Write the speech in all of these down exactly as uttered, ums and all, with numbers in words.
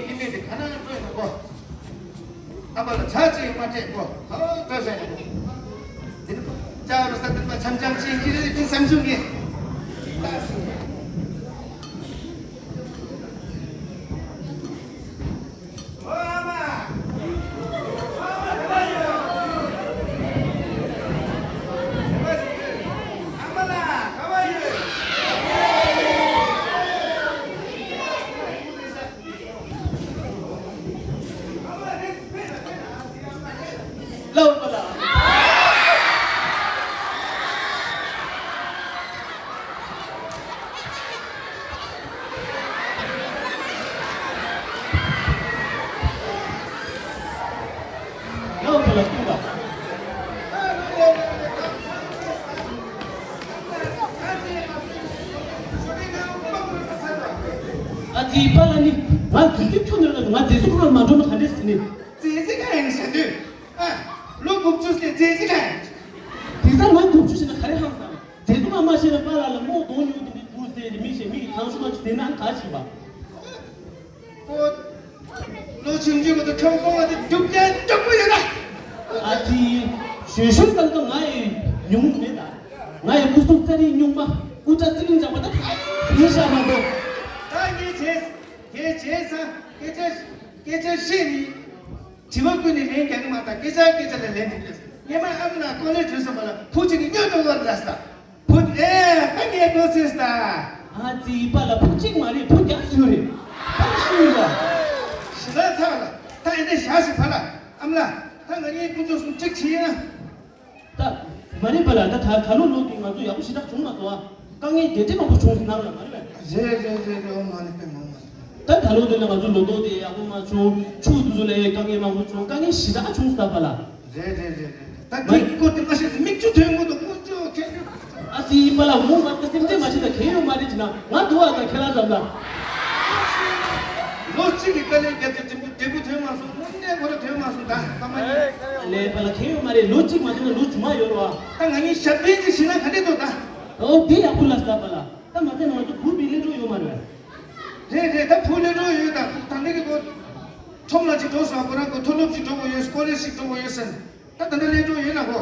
ཡིན་མིན་དེ་ག་ན་ཡང་སྤྲོད་ཡོང་གོ། ཨ་མ་ལ་ཇ་ཅིག་མ་སྤྲད་གོ། ཨོ་སྤྲོད་བཞག་ཡོང་གོ། དེ་ནི་ཅ་རུ་ས་དེ་མ་འཆམ་འཆམ་ཅིག་ཡིན་གྱི་རེད། དེ་བསམ་བྱུང་གི། ལའོ་པ་ལ། ལའོ་པ་ལ་ཀུན་དགའ། ཨ་ཙི་པ་ལ་ནི་ང་དུས་ཚོད་ཁྱོན་ནས་ང་རྫས་སུ་ཁོ་ལ་མ་འགྲོ་ན་ག་འདྲས་ཟིན་ནི། རྫས་སི་ཁ་ཡང་ཟེར་དུས། ཨ། ལོ་དགུ་བཅུ་ཟེར་རྫས་སི་ཁ་ཡང་། དེང་སང་ལོ་དགུ་བཅུ་ཞིག་ན་ག་རེ་ཧང་སང་། རྫས་སུ་ང་མ་ཤེས་ན་པ་ལ་ལ་མོ་གདོང་ཉུང་དེ་འདྲའི་དུ་ཟེར་རེ་མི་ཤེས། མི་གི་ཐང་སུ་མ་ཅི་ཟེར་ན་ག་ཞིག་པ། ཨོ། ལོ་ཆུང་ཆུང་གི་ཁྲོམ་ཁོང་ལ་དེ་རྒྱུག་ཀྱང་རྒྱུག་པོ་ཡོད་ན། ཨ་ཙི། ཞོད་ཞོད་ཙམ་དུ་ང་ཡི་ཉུང་མེད་ད། ང་ཡི་སྐུ་གཟུགས་རྩ་རིག་སྨྱུག་མ་སྐུ་ཕྲ་རྩི་ལིང་འཇགས་པ་ད་ཡིན་ཤག་མ་གཏོགས། ད་ངས་བྱས་ངས་བྱས་ཙང་སྐད་ཆ་སྐད་ཆ་བཤད་ནི། དྲི་བ་ཀུན་ནས་ལན་རྒྱག་གི་མ་ད་སྐད་ཆ་སྐད་ཆ་ལ་ལན་འདེབས་དགོས། ངས་མ་ཨ་མ་ལ་ཀོ་ལེ་བྲོས་སོང་བ་ལ་བུ་གཅིག་གིས་སྨྱོ་སྨྱོ་བར་ལ་ས། བུ་ཨེ་ད་ངས་ནོ་སེས་ད། ཨ་ཙི་པ་ལ་བུ་གཅིག་མ་རེད། བུ་བརྒྱ་ཟིན་རེད། ད་ཤི་ཡོད་ལ། ཞི་ལ་ཚ་ལ་ད་ཨེ་འདྲ་བཞག་ཞིག་ཕ་ལ་ཨ་མ་ལ་ད་ང་གཉིས་ཕུན་ཚོགས་གསུམ་གཅིག་བྱེད་ཡིན་ན། ད་མ་རེད་པ་ལ་ད་ད་ད་ལོ་ལོ་དེ་ང་ཚོ་ཡག་པོ་ཞེ་དྲག་བྱུང་མ་སོང་ཨ། དཀའ་ངལ་དེ་འདྲ་མང་པོ་བྱུང་སོང་ནང་ལ་མ་རེད་པས། རེད་རེད་རེད་རེད། ཨོ་མ་ནི་པས་མ་མ། ད་ད་ལོ་དེ་ལ་ང་ཚོ་ལོ་ཏོག་དེ་ཡག་པོ་མ་བྱུང་། ཕྱུགས་དེ་ཚོ་ལ་དཀའ་ངལ་མང་པོ་བྱུང་། དཀའ་ངལ་ཞེ་དྲག་བྱུང་སོང་ད་པ་ལ། རེད་རེད་རེད་རེད། ད་དེ་སྐོར་དེ་མ་ཤེས་ན་མིག་ཆུ་ཐོན་དགོས་འདུག་དངུལ་ཆུ་ཁྱེད་ཨ་ཙི་པ་ལ་འོང་མ་ད་སེམས་ཁྲལ་མ་བྱེད། ད་ཁྱེད་ཡོད་མ་རེད་ཅི་ན་ང་འདུག་ཨ། ད་ཁྱེད་རང་འཛམ་ལ། ལོ་གཅིག་གི་དཀའ་ལས་བརྒྱབ་ཚེ་འབྲས་བུ་འབྲས་བུ་ཐོན་མ་སོང་། དངོས་གནས་ཁོ་ར་ཐོན་མ་སོང་ད་ད་མ་ཡིན། ལས་པ་ལ་ཁྱེད་ཡོད་མ་རེད། ལོ་གཅིག་མ་ཐོན་ན་ལོ་རྗེས་མ་ཡོད་རེད་བ། ད་ང་གཉིས་ཞབས་བརྟན་ཅིག་བྱེད་ན་ག་འདྲས་འདུག་ད། ཨོ་དེ་ཡག་པོ་ལ་ཟླ་བ་ལ་ད་མ་ཚད་ང་ཚོ་བུ་བི་ལེ་འགྲོ་ཡོད་མ་རེད། རེད་རེད། ད་བུ་ལེ་འགྲོ་ཡོད་ད། ད་འདི་གི་གོ་ཁྲོམ་ལ་ཅིག་འགྲོ་སོང་། ཁོ་རང་གི་མཐོ་སློབ་ཅིག་འགྲོ་དགོས་ཡོད། ཀོ་ལེ་ཇི་ཞིག་འགྲོ་དགོས་ཡོད་ཟེར། ད་ད་ལྟ་ལེན་འགྲོ་ཡོད་ན་གོ།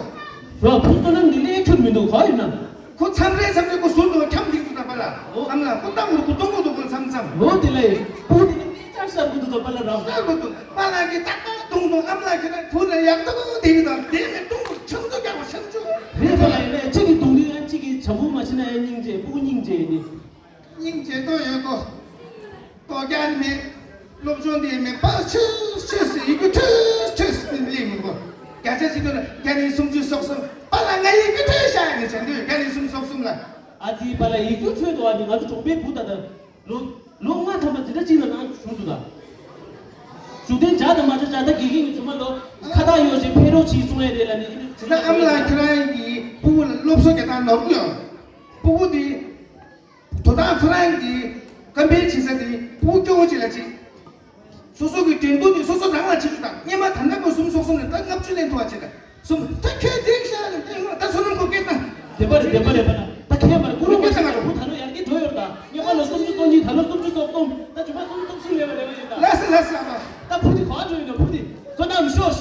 རོ་བུ་ཚོ་ནང་འདི་ལས་ཁྱོད་མི་འདུག་གོ་ཡིན་ན། ཁོ་མཚམས་རེ་མཚམས་རེ་ཁོ་ཟུར་དུ་འཁྱམ་སྡོད་འདུག་ད་པ་ལ། ཨོ་ཨ་མ་ལགས་ཁོ་ལྟ་བུར་ཁོ་གཏོང་གི་འདུག་གོ་མཚམས་མཚམས། ཨོ་དེ་ལས་བུ་དེ་ནི་ཅག་ཤར་གི་འདུག་ད་པ་ལ་རོ། ཤར་གི་འདུག་པ་ལ་གི་ཏག་ཏག་གཏོང་གཏོང་ཨ་མ་ལགས་ཁྱེད་རང་བུ་ལ་ཡག་ཏག་ཏག་བསྡད་ཀྱི་འདུག་དེ་ནས་གཏོང་གི་ཆང་ཚོ་རྒྱག་པ་ཆང་ཚོ། རེད་པ་ལ་ཡིན་ན་གཅིག་གིས་གཏོང་དུས་ཡང་གཅིག་གིས་བྱ་བུ་མ་བྱེད་ན་ཡང་སྙིང་རྗེ། ཕྲུ་གུ་སྙིང་རྗེ་ནི། སྙིང་རྗེ་ཏོ་ཡོད་གོ། ལྟོ་རྒྱག་མེད། སློབ་སྦྱོང་དེ་མེད་པ་ཆུ་ཆུ་ཟེར་ཡི་གེ་ཁྲོས་ཁྲོས་ཟེར་ལེགས་མི་གོ། བརྒྱ་ཆ་ཞིག་ཏུ་ལ་བརྒྱ་ནས་སུམ་ཅུ་སོ་གསུམ་པ་ལ་ང་ཡི་གེ་ཁྲོས་ཤག་ནས་བྱ་འདོད་བརྒྱ་ནས་སུམ་ཅུ་སོ་གསུམ་ལ། ཨ་ཙི་པ་ལ་ཡིག་རྒྱུགས་འཕྲོད་དོ། ཨ་ནི་ང་ཚོ་གྲོང་པའི་བུ་ད་ལྟ་ལོ་ལོ་ལྔ་ཐམ་པ་འཛིན་གྲྭ་གཅིག་ལ་ནང་བྱུང་འདུག་ད། བཞུགས་གདན་འཇག་དང་མ་འཇག་འཇག་ད་དགེ་རྒན་གྱི་ཇོ་མ་ལོ་ཁ་བཏགས་ཡོད་ཞེས་ཕེབས་རོགས་གྱིས་གསུང་ཡས་རེད་ལ་ནི། དེ་ན་ཨ་མ་ལགས་ཁྱེད་རང་གི་ཕྲུ་གུ་ལ་སློབ་གསོ་རྒྱག་སྟངས་ནོར་གི་ཡོད། ཕྲུ་གུ་དེ། དོ་བདག་ཁོ་རང་གི་བཀའ་འཕེལ་བྱེད་ས་དེ་ཕྲུ་གུ་སྐྱོ་བོ་ཅིག་ལ་ཅིག་སོ་སོ་གི་འགྲན་བསྡུར་དེ་སོ་སོ་རང་ལ་བྱེད་རྒྱུ་དང་སྔོན་མ་ད་ལྟ་བར་གསུམ་སོགས་གསུམ་ནས་ད་ལྔ་བཅུ་ལེན་ཐུབ་པ་བྱེད་དང་། གསུམ་ད་ཁྱོད་འགྲིག་ཤག་ནས་ད་ཡོང་ད་བསོད་ནམས་སྒོ་སྐྱེས་ན། བདེན་པ་རེད། བདེན་པ་རེད་པ་ལ། ད་ཁྱད་པར་ཀུ་རུ་མ་ཚང་བ་རེད། བུ་ད་ལོ་ཡར་རྒྱས་འགྲོ་ཡོད་ད། སྔོན་མ་ལ་སུམ་ཅུ་སོ་གཉིས་ད་ལོ་སུམ་ཅུ་སོ་གསུམ་ད་ཇུ་མ་སུམ་ཅུ་སོ་གསུམ་ལེན་པ་རེད་པ་ཡིན་ད། ལགས་སོ་ལགས་སོ་ཨ་མ། ད་བུ་དེ་ག་བ་འགྲོ་ཡོད་ད་བུ་དེ་བསོད་ནམས་ཤོག་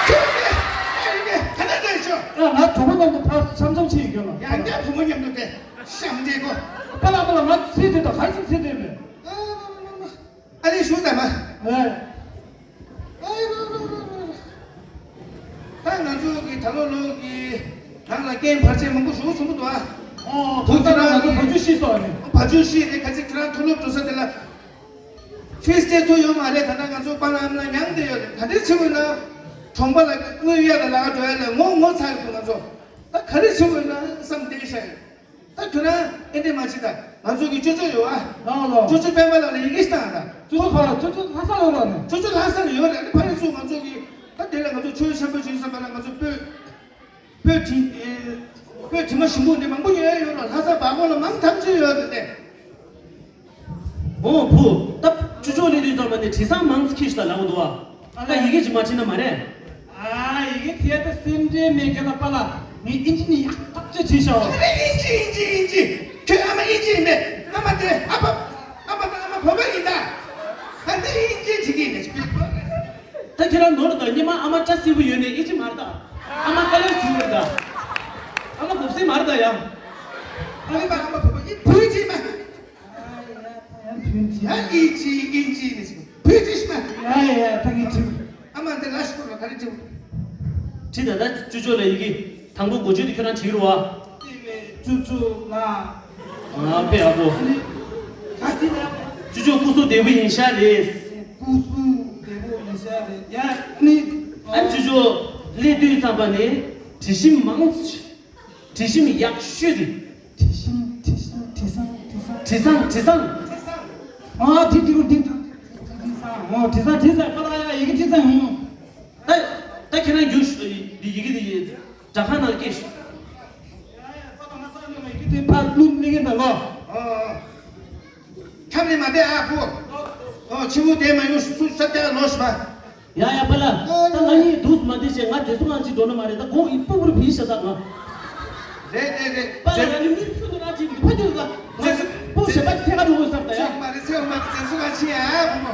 ཁྱོད་ཀྱིས་ཨ་ཡིན་གྱི་ད་ལྟ་ལྟ་ཤོག་ང་ང་གྲོགས་པོ་རྣམས་དང་ཕར་འཆམ་འཆམ་བྱེད་ཡོད་ལ། ཡང་བསྐྱར་བུ་མོ་མཉམ་དུ་བསྡད་ཤམ་འདྲེ་གོ། པ་ལགས་པ་ལགས་ང་ཚེ་དེ་དང་ག་ཚོད་ཚེ་དེ་མེད། ཨ་ལས་ཞུ་དང་མ། ཨེ། ད་ང་ཚོ་གི་ད་ལོ་ལོ་གི་ནང་ལ་རྐྱེན་བར་ཆད་མང་པོ་ཞུ་ཚུགས་འདུག་ཨ། ཨོ་ད་ལྟ་ང་ཚོ་བ་ཕྱུགས་ཤི་སོང་ནི། བ་ཕྱུགས་ཤི་རེད། ཁ་ཅིག་ཁྱེད་རང་མཐོ་སློབ་འགྲོ་ས་དེ་ལ། ཕིས་སྤྲད་ཐུབ་ཡོད་མ་རེད། ད་ལྟ་ང་ཚོ་པཱ་ལགས་ཨ་མ་ལགས་མྱངས་བསྡད་ཡོད་རེད། ག་འདྲས་བྱེད་དགོས་ན། གྲོང་པ་ལ་དངུལ་གཡར་དང་ལ་ཁ་འགྲོ་ཡ་ལ་ངོ་ངོ་ཚ་ཡོད་འདུག་ང་ཚོ། ད་ག་རེ་བྱེད་དགོས་ན་བསམ་བསྡད་ཤག་ད་ཁྱོད་རང་ཨེ་འདྲས་མ་བྱེད་ད། ང་ཚོ་གི་ཅོ་ཅོ་ཡོད་ཨ། ལགས་ལགས། ཅོ་ཅོ་སྤེན་པ་ལགས་ལ་ཡི་གེ་བཏང་ད། ཅོ་ཅོ་ཕ་ཅོ་ཅོ་ལྷ་ས་ཡོད་ལ་ནི། ཅོ་ཅོ་ལྷ་ས་ལ་ཡོད་རེད། ཨ་ནི་ཕ་རེད་ཚོ་ང་ཚོ་གི་ད་དེ་ལ་ང་ཚོ་ཆོས་ཆེན་པོ་བྱེད་བསམ་པ་ལ་ང་ཚོ་སྤོས། སྤོས་དྲི། སྤོས་དྲི་མ་ཞིམ་པོ་འདི་མང་པོ་ཡོད་ཡོད་ལ་ལྷ་ས་བར་སྐོར་ལ་མང་ཐམས་ཅད་ཡོད་རེད་དེ། འོ་བུ། ད་ཅོ་ཅོ་ལི་ལི་ཙམ་མ་ནི་དྲི་བཟང་མང་ཙི་ཁྱི་ཞིག་ད་ལའོ་འདུག་ཨ། ད་ཡི་གེ་ཅིག་མ་བྲིས་ན་མ་རེད། ཨ་ཡི་གེ་དེ་ད་སེམས་ཁྲལ་མེད་གི་ལ་པ་ལ་ངས་ཨིན་ཇི་ནི་ཡག་ཐག་ཆོད་བྱས་ཤག་ཨ་ཨིན་ཇི་ཨིན་ཇི་ཨིན་ཇི། ཁྱོད་ཨ་མ་ཨིན་ཇི་ཡིན་པས། ཨ་མ་དེ་ཨ་ཕ། ཨ་ཕ་དང་ཨ་མ། བོད་པ་ཡིན་ད། ད་འདི་ཨིན་ཇི་བྱེད་ཀྱི་ཡིན་ད། ད་ཁྱེད་རང་ནོར་དང་། སྙེ་མ་ཨ་མ་བཀྲ་ཤིས་པོ་ཡོད་ནས་ཨིན་ཇི་མ་རེད་ད། ཨ་མ་ཀ་ལེར་བྱུང་རེད་ད། ཨ་མ་གོབ་སྲིད་མ་རེད་ད་ཡ། ཨ་མ་ཨ་མ་བོད་པ་ཡིན། བོད་ཇི་མ། ཡ་ཨིན་ཇི་ཨིན་ཇི་ནས་བོད་ཇི་ཤི་མ། ཡ་ཡ་ད་ངས་ཁྲིམས། ཨ་མ་འདི་ལ་ཤི་པོ་ལ་ག་རེ་བྱེད། ཁྲིད་ད་ད་ཅུ་ཅོ་ལ་ཡི་གེ། དང་པོ་འགོ་བརྗོད་དེ་ཁྱོད་རང་བྲིས་རོགས་ཨ། ཅུ་ཅུ་ལ། ཨ་ཕེ་ཨ་ཕོ། ག་ཅི་ལ། ཅུ་ཅོ་སྐུ་གཟུགས་བདེ་པོ་ཡིན་ཤག་རེད། སྐུ་གཟུགས་བདེ་པོ་ཡིན་ཤག་རེད་ཡ་ནི། ཨ་ཅུ་ཅོ་སླེབས་དུས་ཙམ་པ་ནས་དྲི་ཞིམ་མང་། དྲི་ཞིམ་ཡག་ཤོས་དེ། དྲི་ཞིམ་དྲི་ཞིམ་དྲི་བཟང་དྲི་བཟང་། དྲི་བཟང་དྲི་བཟང་། ཨ་དྲི་དྲི་རུ་དྲི་དྲི་དྲི་བཟང་། ཨོ་དྲི་བཟང་དྲི་བཟང་ཁ་ལག་ཡ་ཡི་གེ་དྲི་བཟང་ཡིན། ད་ད་ཁྱེད་རང་རྒྱུགས་ཤོག་འདི་ཡི་གེ་འདི་སྦྲག་ཁང་ནང་སྐྱེལ་ཤོག་ཡི་གེ་དེ་ཕར་བླུགས་ནི་གི་ད་ལོ། ཁྱམས་ནས་མ་བསྡད་ཨ་ཁུ། ཨོ་ཕྱི་མོ་བསྡད་མ་ཡོང་། སུ་ས་སྐྱ་ལོ་ཤི་བ། ཡ་ཡ་པ་ལ། ད་ང་གཉིས་འདུག་མ་བསྡད་བྱས། ང་བདེ་སྲུང་ཁང་ཅིག་འགྲོ་ན་མ་རེད། ད་གོང་ཡིན་སྤུ་གུར་བིས་ཤ་ད་ང་། རེད་རེད་རེད། པ་ལ་ང་གཉིས་མིར་ཁྱོད་ནང་ཅིག་འདི་ཕ་གྱུར་ད། ང་སྤུ་ཞེ་པ་ཐེ་ག་འགྲོ་དགོས་ས་ད་ཡ། ཅིག་མ་རེད། ཚེ་འོ་མ་བདེ་སྲུང་ཁང་ཕྱིན་ཨ་བུ་མོ།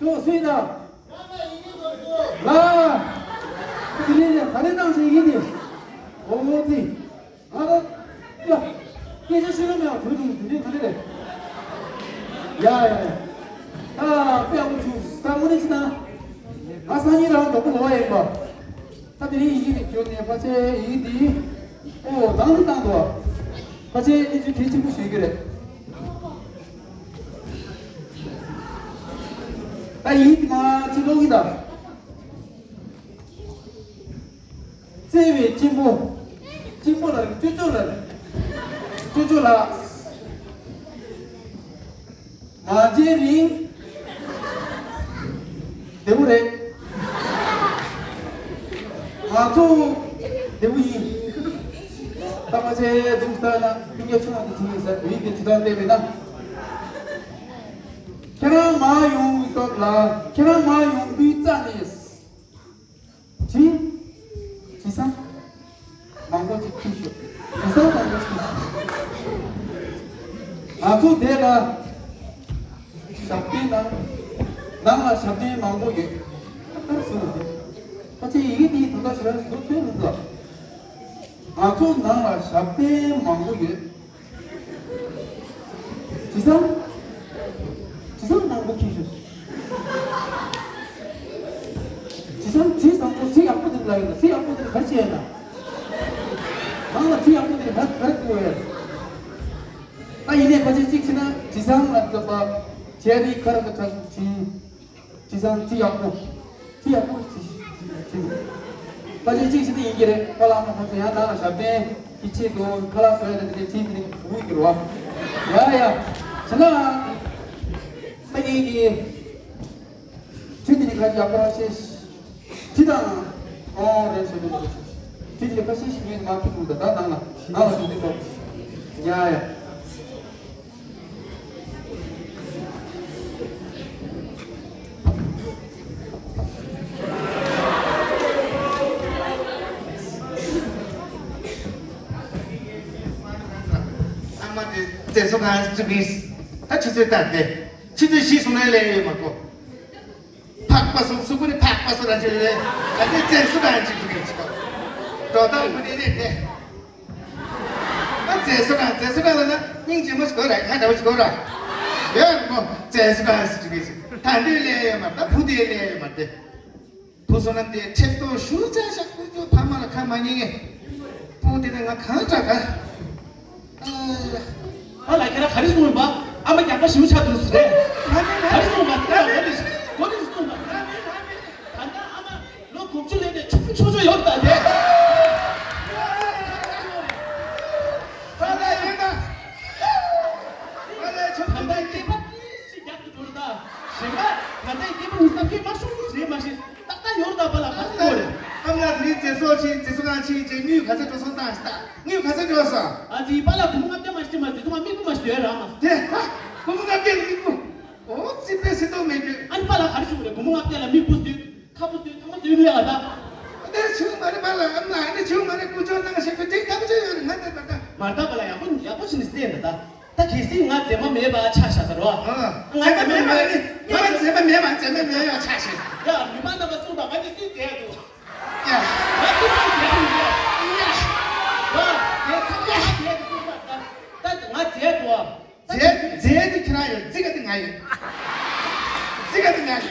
ཅོག་སུས་དང་། ལ། དེ་ནས་ག་རེ་གནང་ཞིག་ཡིན་ཏེ། འོ་ཙི། ང་ད། ཡ། སྐད་ཆ་ཤོད་ལ་མེད་པ་བོད་དུ་དེ་འདྲའི་ག་རེ་རེད། ཡ་ཡ་ཡ། ད་དཔེ་ཡག་པོ་བྱུང་། ད་དངོས་གནས་ཅི་ན། ང་སང་ཉིན་རང་མགྱོགས་པོ་ལོག་ཡ་ཡིན་པ། ད་དེ་རིང་ཡི་གེ་དེ་བསྐྱོན་ནས་ཕལ་ཆེར་ཡི་གེ་འདི། ཨོ་དང་དུ་བཏང་འདུག་ཕལ་ཆེར་གནས་ཚུལ་གལ་ཆེན་པོ་ཞིག་གི་རེད། ད་ཡི་གེ་དེ་མ་ཅི་ཀློག་གི་ད། བརྩེ་བའི་གཅེན་པོ། གཅེན་པོ་ལ་ཅོ་ཅོ་ལ། ཅོ་ཅོ་ལགས། མ་མཇལ་རིང་། བདེ་པོ་རེད། ང་ཚོ་བདེ་པོ་ཡིན། ད་མ་བྱས་འདུག་ལྟ་ན་སྤུན་ཀྱག་ཆུང་བ་དེ་ཐུག་ཡིན་ཟེར་བོད་ཡིག་དེ་ཇི་ལྟར་སླེབས་མེད་ན། ཁྱེད་རང་མ་ཡོང་བའི་སྐབས་ལ། ཁྱེད་རང་མ་ཡོང་བའི་རྩ་ནས། དྲི། དྲི་བཟང་། མང་པོ་ཅིག་ཁྱེར་ཤོག་དྲི་བཟང་མང་པོ་ཅིག་ཁྱེར་ཤོག་ང་ཚོ་དེ་ལ་ཞབས་བརྟན་དང་། ནང་ལ་ཞབས་བརྟན་མང་པོ་ཡོད། ཨ་ལྟར་སོང་བ་དེ། ཕལ་ཆེར་ཡི་གེ་འདིའི་དོན་དག་ཞེ་དྲག་ཞིག་འདུག་ཚོད་འདུག་ལ། ང་ཚོ་ནང་ལ་ཞབས་བརྟན་མང་པོ་ཡོད། དྲི་བཟང་། དྲི་བཟང་མང་པོ་ཁྱེར་ཤོག་དྲི་བཟང་། དྲི་བཟང་པོ། དྲི་ཡག་པོ་དེ་ལ་ཡོད་ན། དྲི་ཡག་པོ་དེ་ག་རེ་བྱས་ན། ནང་ལ་དྲི་ཡག་པོ་དེ་ག་ག་རེ་བསྐུར་བ་ཡོད། ད་ཡིན་ནའི་ཕལ་ཆེར་གཅིག་བྱས་ན་དྲི་བཟང་ལ་སྐབས་པ་བྱས་ནས་ཁ་ར་ཁ་ཁྲག་དྲི། དྲི་བཟང་། དྲི་ཡག་པོ། དྲི་ཡག་པོ་དྲི། དྲི། ཕལ་ཆེར་གཅིག་བྱས་ན་ཡིན་གྱི་རེད། ཁ་ལག་མ་ཁོང་ཚོ་ཡང་ནང་ལ་ཞབས་བརྟན་གྱི་ཆེད་དུ་ཁ་ལག་བཟོ་ཡ་དེ་འདྲའི་དྲི་དེ་འདྲའི་དགོས་ཀྱི་རེད་བ། ཡ་ཡ། བྱས་ན། ད་ངེད་ཀྱིས་དྲི་དེ་འདྲའི་ཁ་ཡག་པོ་ཤེས། དྲི་དང་། ཨོ་རེད་ཟེར་དུས། དྲི་དེ་འདྲའི་ཁ་ཤས་ཤིག་ངས་མ་ཐུག་འདུག་ད་ད་ནང་ལ་ནང་ལ་ཞུགས་དུས་ཐོག་ཡ་ཡ། ཚང་མ་དེ་བཙན་བཟུང་ཁང་བཙུགས་ཀྱིས། ད་ཆུ་ཚོད་ལྟར་ཏེ་ཆུ་ཚོད་བཞི་སོང་ན་ལས་ཡོད་མ་གོ། ཕག་པ་སོང་། སུ་ཀུ་ནི་ཕག་པ་སོང་ར་ཅི་རེད། ད་དེ་བཙན་བཟུང་ཁང་ཅིག་འདུག་གི་ཅིག་གོ། དོ་ད་ཀུ་ནི་རེད་དེ། ཨ་ མཛེས་བཟོ་གྲྭ་མཛེས་བཟོ་གྲྭ་ལ་ན་སྙིང་རྗེ་མོ་ཞིག་དགོས་ར། ང་འདྲ་བོ་ཞིག་དགོས་ར། ཡོད་མོ་མཛེས་བཟོ་གྲྭ་ཟེར་གྱི་ད་འདི་ལས་ཡོད་མ་ད་བུ་དེ་ལས་ཡོད་མ་དེ། བུ་བཟོ་ན་དེ་ཁྲེག་ཏོ་ཞུ་བྱ་ཤག་ཀུན་སྤྱོད་ཕ་མ་ལ་ཁ་མ་ཉན་ངེས། བུ་དེ་ནས་ང་གང་དྲག་ག་ཨ་ལ་ཁྱེད་རང་ག་རེ་གསུངས་ཡིན་པ། ཨ་མ་རྒྱག་པ་ཞིམ་ཆགས་འདུག་ཟེར་རེད། ག་རེ་གསུངས་པ་དེ་ལ་ག་རེ་ག་རེ་གསུངས་པ། ད་ལྟ་ཨ་མ་ལོ་དགུ་བཅུ་ལོན་ནས་ཆུང་ཆུང་ཆུང་ཡོད་ད་དེ། ད་ལྟ་ཡོད་ད། ད་ལྟ་ཆུང་ཆུང་ད་ལྟ་སྐྱེས་པ་ཏིས་ཞིག་རྒྱག་ཏུ་འགྲོ་ད། གཞན་པ་ད་ལྟ་སྐྱེས་པ་ཉི་ཤུ་རྩ་བརྒྱད་མ་ཤོང་ཟེར་མ་ཤེས། ཏག་ཏག་ཡོད་ད་པ་ལ་ག་ཚོད་དགོས་རེད། ཨམ་ལགས་དེ་རིང་མཛེས་བཟོ་ཕྱིན་མཛེས་བཟོ་ཁང་ཕྱིན་རྗེས་དངུལ་ག་ཚོད་འགྲོ་སོང་བཏང་ཞིག་ད། དངུལ་ག་ཚོད་འགྲོ་སོང་། ཨ་ཙི་པ་ལ་སྒོར་མོ་ལྔ་བརྒྱ་མ་ཤི་མ་ཟེར་ཐོག་མ་མིག་པོ་མ་ཤི་ཡོད་ར་མ། དེ་ཧ། སྒོར་མོ་ལྔ་བརྒྱ་ལ་མིག་པོ། ཨོ་ཙི་པེ་སི་ཏོ་མེད་རྒྱུ། ཨ་ནི་པ་ལ་ག་རེ་ཞུ་དགོས་རེད། སྒོར་མོ་ལྔ་བརྒྱ་ལ་མིག་པོ་ཟེར། ཁ་པོ་ཟེར་ཚང་མ་ཟེར་ལེ་ཨ་ད། དེ་ཆུང་མ་རེད་པ་ལ་ཨམ་ལགས་ཨ་ནི་ཆུང་མ་རེད་ཀུ་ཅོ་གནང་ཤེས་པ་དེ་ཁ་པོ་ཅོ་ཡོད་རེད་ང་ད་ད་ད། མ་ད་པ་ལ་ཡག་པོ་ཡག་པོ་ཞིག་ནི་བསད་ད་ད། ད་གལ་སྲིད་ང་མཛེས་མ་མེད་པ་ཆགས་བཞག་ད་རོ། ང་མཛེས་མ་མེད་པ་ནི་ང་མཛེས་མ་མེད་པ་མཛེས་མ་མེད་པ་ཆགས་ཤིག་ཡ་མི་མང་རྣམ་པ་གསུངས་པ་ང་ནི་སྲིད་མཛེས་འདུག་ཡ། ང་ཚོ་ཚོ་བྱས་ཡོད་ཡ། ང་ཚོ་ཚོ་བྱས་ཡོད་ཡ། ད་ང་བྱས་འགྲོ། མཛེས་མཛེས་དེ་ཁྱེད་རང་ཡོད་རྫིག་ག་དེ་ང་ཡོད། རྫིག་ག་དེ་ང་ཡོད།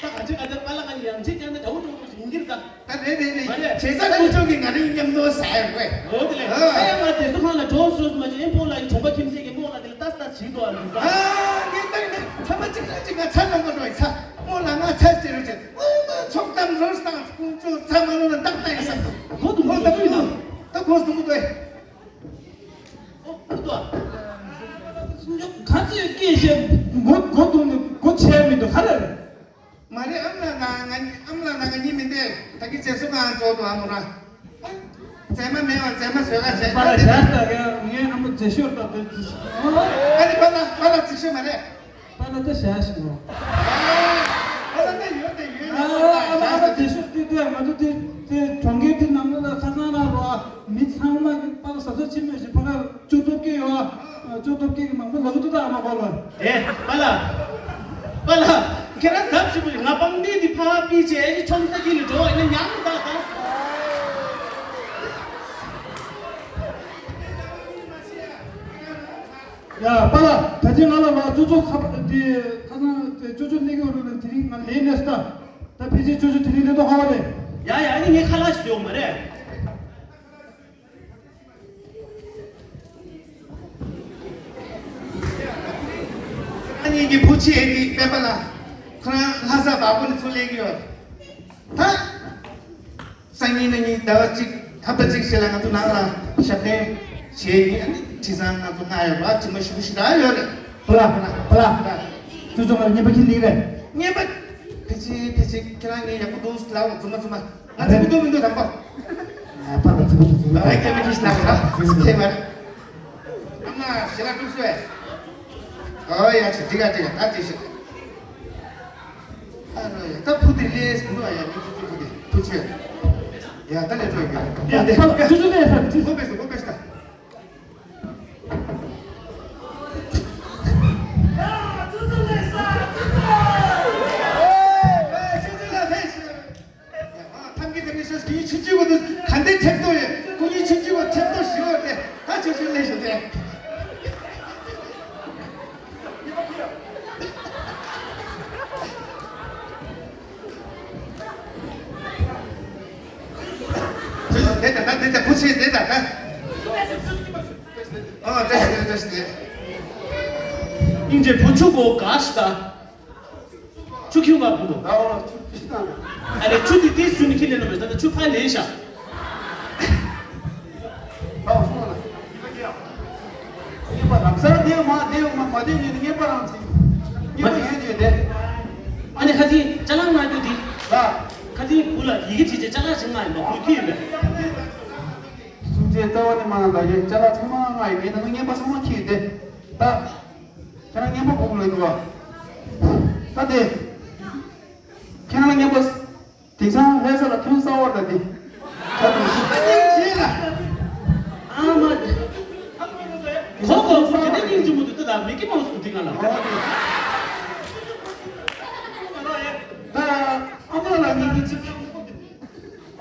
ད་ག་ཚོད་ག་ཚོད་པ་ལ་ང་ཡང་ཅིག་ཀྱང་ད་དགའ་བོ་འགྲོ་འགྲོ་ཡིན་གྱི་རེད་ད། ད་རེད་རེད་རེད། མ་རེད། བྱས་ཙང་ཀུན་སྤྱོད་ཀྱི་ང་རང་མཉམ་དུ་ཟ་ཡོད་གོ་ཨོ་དེ་ལས་ཨ། ཨ་ཡ་ང་དེ་ཚོ་ཁང་ལ་འགྲོ་སོང་མ་བྱས་ཨེ་ཕོ་ལ་ཡི་གྲོང་པ་ཁྱིམ་མཚེས་ཀྱི་རྨོ་ལགས་དེ་ལ་ལྟ་ལྟ་བྱེད་དོ་ཨ་ལུ་ད། ཨ་ངས་ད་ཡིན་ན་ཚ་མ་གཅིག་ལ་གཅིག་ང་ཚ་ལོང་ག་འགྲོ་ཡི་ཚ་རྨོ་ལགས་ང་ཚ་ཅེ་རུ་ཅེ་ཨོ་མ་ཚོགས་གཏམ་རོལ་སྟངས་ཀུན་སྤྱོད་ཚ་མ་ལོ་ལ་ཏག་ཏག་ཡིན་ས་འདུག་གོ་འདུག་མོ་ད་ཀུན་འདུག་ད་གོ་འདུག་མོ་ད། ཨོ་ཀུན་འདུག་ག་ཚོད་སྐད་བཤད་མགོ་མགོ་འདུག་ནི་མགོ་ཆེ་མི་འདུག་ག་རེ་རེད། མ་རེད། ཨམ་ལགས་ང་ང་ཨམ་ལགས་ང་ང་གཉིས་མི་འདས་ད་གི་རྗེས་སུ་གང་འགྲོ་འདུག་ཨ་མོ་ར། མཛེས་མ་མེད་པ་མཛེས་མ་བཟོས་ག་བྱས་པ་ལ་བྱས་ད་ག་ངའི་ཨ་མ་མཛེས་ཤོས་ད་དེ། ཨ་ནི་པ་ལ་པ་ལ་རྫིག་ཤོས་མ་རེད། པ་ལ་ད་བྱས་ཤིག་ཨ་ལ་ད་ཡོད་དེ་ཡོད་ཨ་ཨ་ཨ་ཨ་མཛེས་ཤོས་དེ་དེ་ང་ཚོ་དེ་དེ་གྲོང་ཁྱེར་དེ་ནང་ལ་ཁ་སང་ལ་རོ་མི་ཚང་མ་གི་པ་ལ་ཟ་ཟ་ཆི་མོ་ཞིག་པ་ལ་ཅོ་ཏོབ་ཀྱི་ཡོད་ཨ། ཅོ་ཏོབ་ཀྱི་མང་པོ་ལ་གི་ཏུ་ད་ཨ་མ་པ་ལ། ཨེ་པ་ལ། པ་ལ། ཁྱེད་རང་ཟབ་ཞིག་པོ་ང་པང་ནི་འདི་ཕ་པི་ཆེ་ཨེ་ཆོམ་ས་ཀི་ལི་འགྲོ་ཨེ་ན་ཉང་ད་ད། ཡ་པ་ལ་ད་ཅི་ང་ལ་བ་ཅོ་ཅོ་ཁ་པ་དེ་ཁ་སང་དེ་ཅོ་ཅོ་ནི་གི་རུ་ལ་དེ་རིང་ང་ལེན་ནས་སུ་ད་ད་ཕི་ཅི་ཅོ་ཅོ་དེ་རིང་ལེན་དོ་ཧ་བ་ལེ། ཡ་ཡ་ཨ་ནི་ངས་ཁ་ལག་ཞིག་ཡོང་མ་རེད། ཁྱེད་གཉིས་ཀྱི་བུ་ཆེ་འདི་སྤེན་པ་ལ་ཁོ་རང་ལྷ་ས་བ་སྤུ་ནས་ཚུར་སླེབས་ཀྱི་ཡོད། ད་སང་ཉིན་གནངས་ཉིན་ཟླ་བ་གཅིག་ཧབ་ཏ་གཅིག་ཞིག་ལ་ང་ཚོ་ནང་ལ་ཞབས་བརྟན་བྱེད་ཀྱི་ཨ་ནི་དྲི་བཟང་ང་ཚོ་མངགས་ཡོད་པ་དྲི་མ་ཞུ་ཞིག་རག་ཡོད་རེད། པ་ལགས་པ་ལགས་པ་ལགས། ཅོ་ཅོ་ང་ལ་རྔན་པ་ཁྱེར་འདི་རེད། རྔན་པ་ཕལ་ཆེར་ཕལ་ཆེར་ཁྱེད་རང་ངས་ཡག་པོ་འདུག་ལབ་རྫུན་མ་རྫུན་མ། ང་ཚོ་མི་འདུག་མི་འདུག་དང་པོ། ཨ་ཕ་ལ་ཚིག་པ་ཚིག་པ། ཨ་སྐད་མི་ཁྱི་ཞིག་ལབ་ར་སྐད་མ་རེད། ཨ་མ་ཞེ་ལ་ཀྲུག་སོ་ཨེ། ཨོ་ཡ་ཆེ་འགྲིག་ག་འགྲིག་ག་ད་དེ་ཞིག་ཨ་རོ་ཡ་ད་བུ་དེ་ལས་མི་འདུག་ཡ་མི་ཚུགས་ཚུགས་བུ་དེ་བུ་ཆེ། ཡ་ད་ལས་འགྲོ་ཡ། ཡ་ད་ལས་འགྲོ་ཡ། ཆུ་ཆུ་ལས་ས་ཆུ་སྒོ་ཕེ་སོ་སྒོ་ཕེ་སོ་ད། ཐམ་གི་ཐམ་གི་ཤོས་ཀྱི་ཆུ་ཆུ་གོ་དུ་ག་འདྲའི་ཁྲེག་ཏོ་ཡོད། ཀུ་ཉི་ཆུ་ཆུ་གོ་ཁྲེག་ཏོ་ཞིག་ཡོད་དེ་ད་ཆུ་ཆུ་ལས་ཤོད་དེ། དེ་ད་ད་དེ་ད་བུ་ཆེ་དེ་ད་ད། ཨ་དེ་དེ་དེ་དེ། སྙིང་རྗེ་བུ་ཆུ་གོ་ག་ཤི་ད། ཆུ་ཁྱུང་བ་བུ་མོ། ཨ་ཨོ་ཆུ་ཁྱུང་བ། ཨ་ལེ་ཆུ་དེ་དེ་ཆུ་ནི་ཁྱི་ལེན་ནོ་མེད་ད་ཆུ་ཕ་ལེན་ཤ། ཨོ་སོང་ལ། ངེས་པ་རང་སར་དེ་མ་དེ་མ་མ་དེ་ཡིན་ངེས་པ་རང་ཚིག་ངེས་པ་ཡོད་ཡོད་དེ། ཨ་ནི་ཁ་ཚིག་ཅ་ལག་མ་རྒྱུ་དེ། ལ། ཁ་ཚིག་བུ་ལ་ཡི་གེ་བྲིས་ཏེ་ཅ་ལག་ཞིག་མ་ཡིན་པ་བུ་ཁྱི་ཡིན་པས། སུམ་ཆའི་རྩ་བ་ནི་མ་ན་ལ་ཡོད་ཅ་ལག་ཚང་མ་ང་ཡི་ངེས་ད་ངེས་པ་ཚང་མ་ཁྱི་ཡོད་དེ། ད། ཁྱེད་རང་རྔན་པ་གོང་ལ་འདུག་བ། ད་དེ། ཁྱེད་རང་རྔན་པ། དེང་སང་ལྷ་ས་ལ་ཐོན་གསར་བ་ལ་དེ། ད་དུང་ཞིག་ཨ་མ། ཁོ་ཁོ་ཁོ་དེ་ནས་སྙིང་རྗེ་མོ་འདུག་ད་མིག་གི་མང་སུ་འདི་ང་ལ། ད་ཨ་མ་ལ་སྙིང་རྗེ་ཅིག་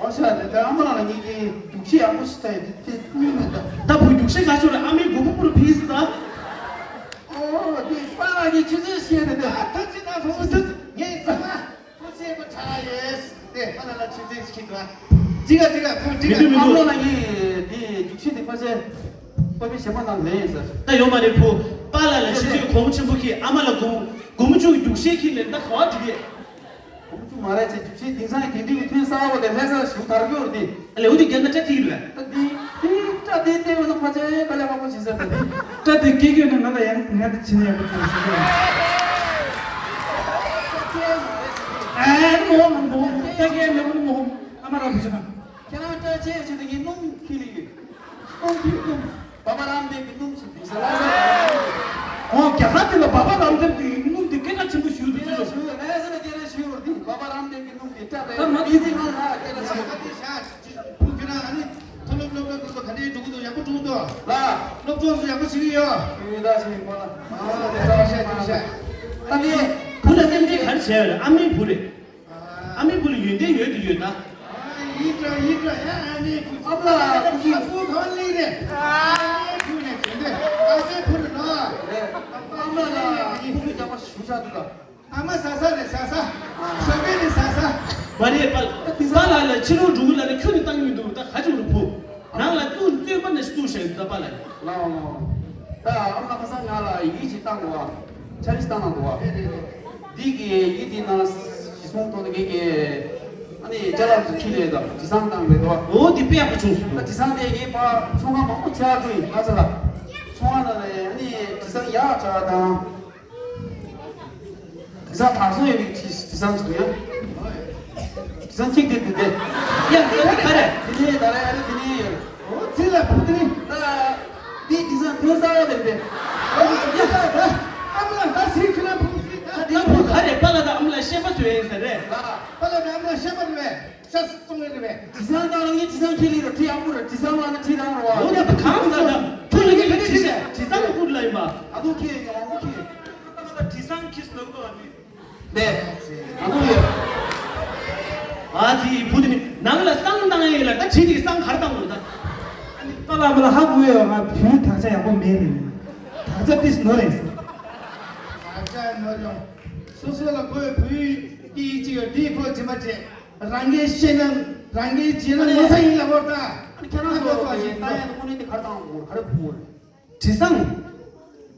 ཨོ་ ཤ་རེད་དེ། ཨ་མ་ལགས་ལ་ངེད་ཀྱི་རྒྱུགས་ཤིག་ཡག་པོ་ཞིག་ལྟ་ཡི་དེ་དེ་སྨྱོས་མེད་ད། ད་བུ་རྒྱུགས་ཤིག་ག་ཤོར་རེད། ཨ་མའི་མགོ་བོ་པུར་ཕིས་ད། ཨོ་དེ་པཱ་ལགས་ཀྱི་ཆུ་ཚོད་ཤེས་རེད་དེ། ཨ་ཐུགས་རྗེ་གནང་སོང་། ངས་ཚང་མ་ཐུགས་རྗེ་པོ་ཆེ་ཡེས་དེ། པཱ་ལགས་ལ་ཆུ་ཚོད་ཤིག་ག་ཅི་ག་ཅི་ག་ཁོ་ཅི་ག་མི་འདུག་མི་ཨ་མ་འདུག་ལགས་ལ་ངས་དེ་རྒྱུགས་ཤིག་དེ་ཕ་ཆེ་པ་པའི་ཞེ་མ་དང་ལེན་ཡིན་ཟེར། ད་ཡོད་མ་རེད་བུ། པཱ་ལགས་ལ་ཆུ་ཚོད་སྒོར་མོ་ཆེན་པོ་ཁྱེར། ཨ་མ་ལ་སྒོར་མོ་སྒོར་མོ་བཅུ་གི་རྒྱུགས་ཤིག་ཁྱེར་ལེན། ད་ག་བ་འགྲིག་གི། སྒོར་མོ་བཅུ་མ་རེད་ཅེས། རྒྱུགས་ཤིག་དེང་སང་གི་འདི་འདྲའི་ཐོན་གསར་བ་དེ་ལྷ་སར་ཞུ་དར་གྱི་ཡོད་རེད་དེ། ཨ་ལེ་འོ་དེ་རྒྱ་ནག་སྐྲ་ཐིག་རེད། ད་འདི་འདི་སྐྲ་དེ་བལྟས་པ་ན་ཕ་ཆེ་དཀའ་ལས་ཁག་པོ་བྱེད་ས་ད་འདི། སྐྲ་དེ་སྐྱེ་རྒྱུ་ན་ང་ལ་ཡང་ང་དེ་བྱེད་ན་ཡག་པོ་ཐོན་ཟེར་གྱི་ཨ་མོ་མོ་མོ་ད་སྐྱེ་མེད་མོ་མོ་ཨ་མ་རང་བུ་ཆུ་ན། ཁྱེད་རང་སྐྲ་ཆེ་ཆེ་དེ་ངའི་སྣུམ་འཁྱེར་ལེ་ཡོད། སྣུམ་འཁྱེར་སྣུམ། བྷ་བྷ་རམ་དེབ་ཀྱི་སྣུམ་ཞིག་འདུག་ཟེར་ལ་ཟེར། ཨོ་རྒྱ་གར་དེ་ལ་བྷ་བྷ་རམ་དེབ་ཀྱི་སྣུམ་དེ་སྐད་གྲགས་ཆེན་པོ་ཞིག་འདུག་ཟེར། ཞུ་ལ་ཟེར་ལ་སྐད་གྲགས་ཞུ་བར་དེ་བྷ་བྷ་རམ་དེབ་ཀྱི་སྣུམ་དེ་སྐྲ་རེད། ད་མ་ཨི་ཟི་ང་ལ་སྐད་གྲགས་ཆེན་པོ། ཁྱེད་རང་ཨ་ནི་མཐོ་སློབ་སློབ་གྲྭ་དེ་ཚོ་ག་འདྲའི་འགྲོ་གི་འདུག་ཡག་པོ་འགྲོ་གི་འདུག་ལ། སློབ་སྦྱོང་སུ་ཡག་པོ་བྱེད་ཀྱི་ཡོད། ཡོད་ད་ཞིག་པ་ལ། ཨ་དེ་ཚོ་བཤད་དེ་བཤད། ད་ནི། བུ་ལ་སེམས་ཁྲལ་ག་རེ་བྱས་ཡོད་རེད། ཨ་མའི་བུ་རེད། ཨ་མའི་བུ་ལ་ཡོན་ཏན་ཡོད་དུ་ཡོད་ད། ཡིད་འདྲ་ཡིད་འདྲ་ཡ་ཨ་མའི་བུ། ཨ་མ་ལགས་ཨ་ཁུ་ཚུ། ཨ་ཁུ་གང་ལེགས་རེད། ཨ་མའི་བུ་ནས་བྱོན་ཏེ་ཨ་ཚའི་བུ་རེད་ལ། རེད། ཨ་མ་ལགས་ཁུ་ཚུ་རྒྱག་པ་ཞུ་བྱ་འདུག་ལ། ཨ་མ་ཟ་ས་རེད་ཟ་ས། ཞོགས་ཀས་རེད་ཟ་ས། མ་རེད་པཱ་ལགས། པཱ་ལགས་ལ་ཕྱི་ལོགས་འགྲོ་གི་ལབ་ནས་ཁྱོན་ནས་བཏང་གི་མི་འདུག་ད་ག་ཅིག་རུ་བུ། ནང་ལ་བཙུགས་བཙོན་པ་ནས་བཙུགས་བཞག་ཡོད་ད་པཱ་ལགས། ལའོ་ལའོ། ད་ཨ་མ་ཁ་སང་ང་ལ་ཡི་གེ་ཅིག་བཏང་འདུག་བ། འཆར་གཞི་བཏང་གནང་འདུག་བ། འདི་གི་ཡི་གེ་འདི་ནང་གཞི་བཟུང་ཐོག་ནས་ངེད་ཀྱི་ཨ་ནི་ཅ་ལག་ཚོ་ཁྱི་ལས་དང་དྲི་བཟང་བཏང་རེད་འདུག་བ། འོ་འདི་དཔེ་ཡག་པོ་བྱུང་སོང་། ད་དྲི་བཟང་དེ་ངའི་ཕ་ཚོང་ཁང་མང་པོ་ཚེ་ཨ་ཁུ་ཡིན་ཁ་ཚ་ལ། ཚོང་ཁང་ནང་ལ་ཨ་ནི་དྲི་བཟང་ཡག་ཆ་བ་དང་། དྲི་བཟང་དག་སོང་ཡོད་པའི་དྲི་དྲི་བཟང་ཞིག་འདུག་ཡ། དྲི་བཟང་གཅིག་དེ་འདུག་སྟེ། ཡ་འདི་ལ་ག་རེ། དེ་ནས་ད་རེ་ཨ་རེ་དེ་ནས་ཡོད། ཨོ་ཙི་ལ་བུ་དེ་ནི། ད་འདི་དྲི་བཟང་ཐོན་ས་ཡོད་རེད་དེ། ཨོ་ཡ་ད་ཨ་མ་ལ་ད་སི་ཁི་ལ་བུ་སི་ད་ད་ཡ་བུ་ག་རེ། པཱ་ལགས་དང་ཨ་མ་ལགས་བཤད་པ་བཟོས་ཡིན་ས་རེད། པཱ་ལགས་དང་ཨ་མ་ལགས་བཤད་པ་རེད་པས། ཤ་གཙང་རེད་པས། དྲི་བཟང་བཏང་ལ་ངས་དྲི་བཟང་ཁྱེར་ལེ་ར་བྲིས་ཡག་པོ་རེད། དྲི་བཟང་ལ་ནི་བྲིས་རང་རེད་བ། འོ་ད་ད་གང་ཟ་ད། ཁྱོད་ལ་ངས་བྲིས་བྲིས་བྲིས་དྲི་བཟང་ལ་བསྐུར་ལ་ཡིན་པ། ཨ་ཁུ་ཁྱེར་ཡོང་ཨ་ཁུ་ཁྱེར། ད་དྲི་བཟང་ཁྱེར་སོང་ལ་བསྐུར་བ་ནི། ནས། ཨ་ཁུ་ཡོད། ཨ་ཙི་བུ་དེ་ནི་ནང་ལ་བསང་བཏང་ཡས་ལ་ད་བྲིས་དེ་བསང་གར་བཏང་དགོས་ད། ཨ་ནི་པཱ་ལགས་པཱ་ལགས་ཧ་གོ་ཡོད། ང་བུའི་དག་ཆ་ཡག་པོ་མེད་རེད། དག་ཆ་ཏིས་ནོར་རེད། དག་ཆ་ནོར་ཡོང་། སོ་སོ་ལ་དགོས་བུའི་ཏི་ཅི་ཡོད་འདི་ཁོ་ཇི་མ་བྱེད། རང་གིས་ཤེས་ན་རང་གིས་བྱེད་ན་ངོ་ཚ་ཡིན་ལ་བོར་ད། ཁྱེད་རང་ཚོ་ལྟ་ཡ་དངོས་གནས་དེ་གར་བཏང་དགོས་ག་རེ་ཕུལ་དགོས་རེད། དྲི་བཟང་།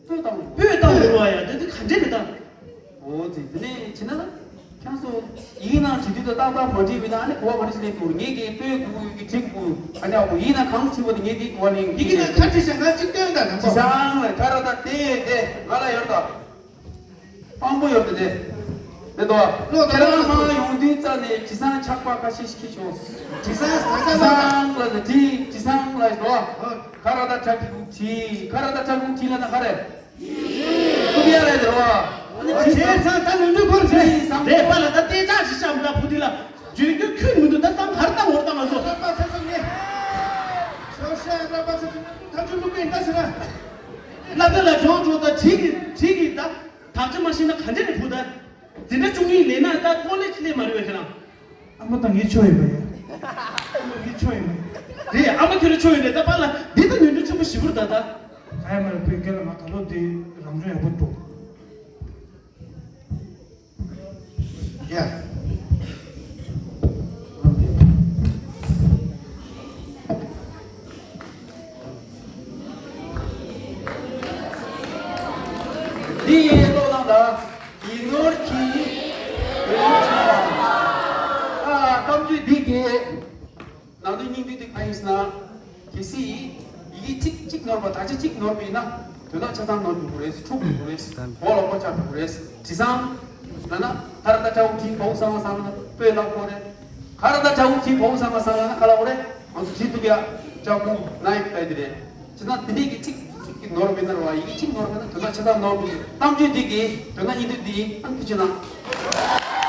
སྤོས་བཏང་། སྤོས་བཏང་དགོས་ར་ཡ་དེ་དེ་ག་འདྲས་རེད་ད། འོ་དེ་དེ་ནས་བྱེད་ན་ལ། ཁྱེད་ཚོ་ཡིག་ནང་བྲིས་དུས་ད་ཏག་ཏག་མ་བྲིས་པ་ཡིན་ན་ཨ་ནི་གོ་བ་ག་རེ་ཞིག་ལེན་ཐུབ། ངས་ཀྱིས་སྤོས་དགོས་ཡོད་ཀྱི་བྲིས་དགོས་ཨ་ནི་ཨ་ཁུ་ཡིག་ནང་གང་བྲིས་པ་དེ་ངས་དེ་གོ་བ་ལེན་གྱི་ཡིག་ནང་ག་བྲིས་ཤག་ང་གཅིག་སྟོན་དང་ནང་དྲི་བཟང་ལ་ཁ་ར་ད་དེ་དེ་ང་ལ་ཡོད་ད། དཔང་པོ་ཡོད་དེ་དེ། དེ་དོ། ཁྱེད་རང་མ་ཡོང་དུས་རྩ་ནས་དྲི་བཟང་ཆག་པ་ཁ་ཤས་ཤིག་ཤོག་དྲི་བཟང་ཟ་ས་དྲི་བཟང་ལ་དྲི་བཟང་ལ་དོ། ཁ་ར་ད་ཁྲག་གི་དྲི་ཁ་ར་ད་ཁྲག་གི་དྲི་ལ་ན་ཁ་རེ། ཁུ་བྱས་རེད་དོ། ཁྱེད་ཚང་ད་ལུས་འདུག་གོ་རེད། རེད་པཱ་ལགས། ད་ལྟའི་ཅག་ཞིག་བཤམས་ད་བུ་དེ་ལ་འཇོན་རྒྱུ་ཁྱོད་མི་འདུག་ད་བསང་གར་བཏང་འོར་ད་ང་ཚོ། ར་པ་ཚ་ཚ་ངེ། ཤོ་ཤ་ར་པ་ཚ་ཚ་ཐ་ཆུ་ལུག་པའི་ད་ཟེར་ན། ལ་ད་ལ་འཇོག་འཇོག་ད་བྲིས་ཀྱི་བྲིས་ཀྱི་ད། དག་ཆ་མ་ཤེས་ན་ག་འདྲ་རེད་བུ་ད། འཛིན་གྲྭ་བཅུ་གཉིས་ལེན་ན་ད་ཀོ་ལེ་ཇི་སླེབས་མ་རེད་བས་ཁྱེད་རང་། ཨ་མ་ད་ངའི་ཆོས་ཡིན་པ་ཡ། ཨ་མ་ངའི་ཆོས་ཡིན་པ། རེད། ཨ་མ་ཁྱོད་ལ་ཆོས་ཡིན་རེད་ད་པཱ་ལགས། འདི་ད་ནོར་འཁྲུལ་ཆེན་པོ་ཞེ་པོ་རེད་ད་ད། ག་ཡ་མ་རེད་བུ་སྐལ་ལ་ང་ད་ལོ་འདི་རང་སྦྱོང་ཡག་པོ་འགྲོ། ཡ། འདི་ཡིན་ལྟོ་ལང་ད། ཡིག་ནོར་གྱིས། ཡིག་ནོར་གྱིས། ཨ། གཏམ་རྒྱུད་འདི་གི་ནང་དོན་སྙིང་བསྡུས་འདི་ག་ཡིན་ཟེར་ན། གལ་སྲིད་ཡི་གེ་གཅིག་གཅིག་ནོར་བ། དག་ཆ་གཅིག་ནོར་བ་ཡིན་ན་དོན་དག་ཆ་ཚང་ནོར་འགྲོ་གི་རེད། འཁྲུག་འགྲོ་གི་རེད། འོག་ལ་ཀོ་ཆག་འགྲོ་གི་རེད། དྲི་བཟང་ལབ་ན་ཁ་ར་ད་ཁྲ་འུ་ཁྲི་བའུ་ས་མ་ས་ལབ་ན་སྤོས་ལབ་དགོས་རེད། ཁ་ར་ད་ཁྲ་འུ་ཁྲི་བའུ་ས་མ་ས་ལབ་ན་ག་ལབ་དགོས་རེད། ང་ཚོ་བྲིས་འདུག་ཡ། ལྕགས་ཕུང་ནའི་པའི་དེ་རེད། བྱས་ན་དེ་འདྲའི་གི་གཅིག་གཅིག་གི་ནོར་བ་མེད་ན་རེད་བ། ཡི་གེ་གཅིག་ནོར་བ་མེད་ན་དོན་དག་ཆ་ཚང་ནོར་འགྲོ་གི། གཏམ་རྒྱུད་འདི་གི་དོན་དག་སྙིང་བསྡུས་འདི་ཨ་ནི་ཐུགས་རྗེ་གནང་།